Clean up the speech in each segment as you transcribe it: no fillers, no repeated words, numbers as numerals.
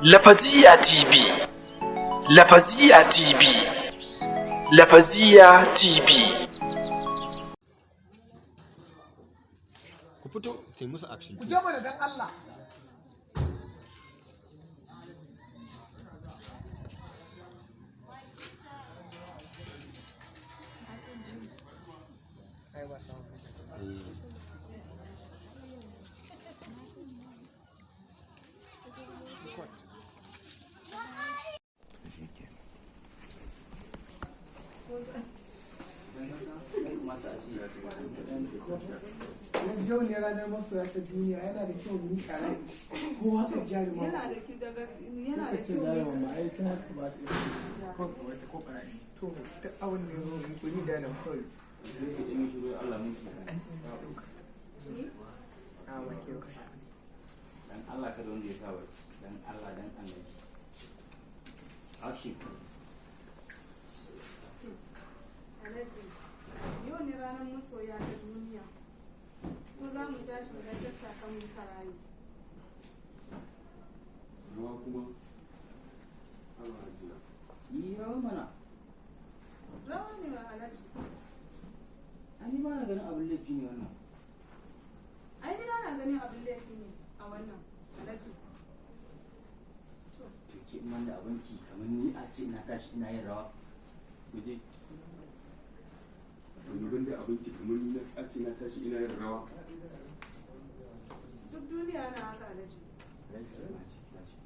Lafaziya TV, Lafaziya TV, Lafaziya TV. Ku fito sai musu action. Ku je mana dan Allah. Ai ba samu. Yanzu yau ne ranar masoya ta duniya, yana da kyau mu yi ƙarami ko waƙar jaruma. Yana da kyau daga yana da kyau ne. To, duk abin da ya zo mu kuni da nan kawai. A ba kyau kai. Dan Allah kada wanda ya sa baki, dan Allah dan Annabi. Action. Alhaji, yau ne ranar masoya ta duniya. Ko za mu tashi mu dan tattaka mu yi karayi. Rawa kuma? Allah hajiya. Yi rawa mana. Rawa ne wa Alhaji. An ni ba na ganin abin laifi ne wannan. Ai ni ba na ganin abin laifi ne a wannan, Alhaji. To, ke in da abinci kamar ni a ce ina tashi ina yin rawa, ku je. Wani banda abinci kamar ni na ce na tashi ina yin rawa. Duk duniya na haka, Alhaji. Tashi, tashi.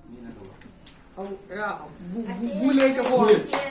Me na gaba? Au ya bule ka kowa.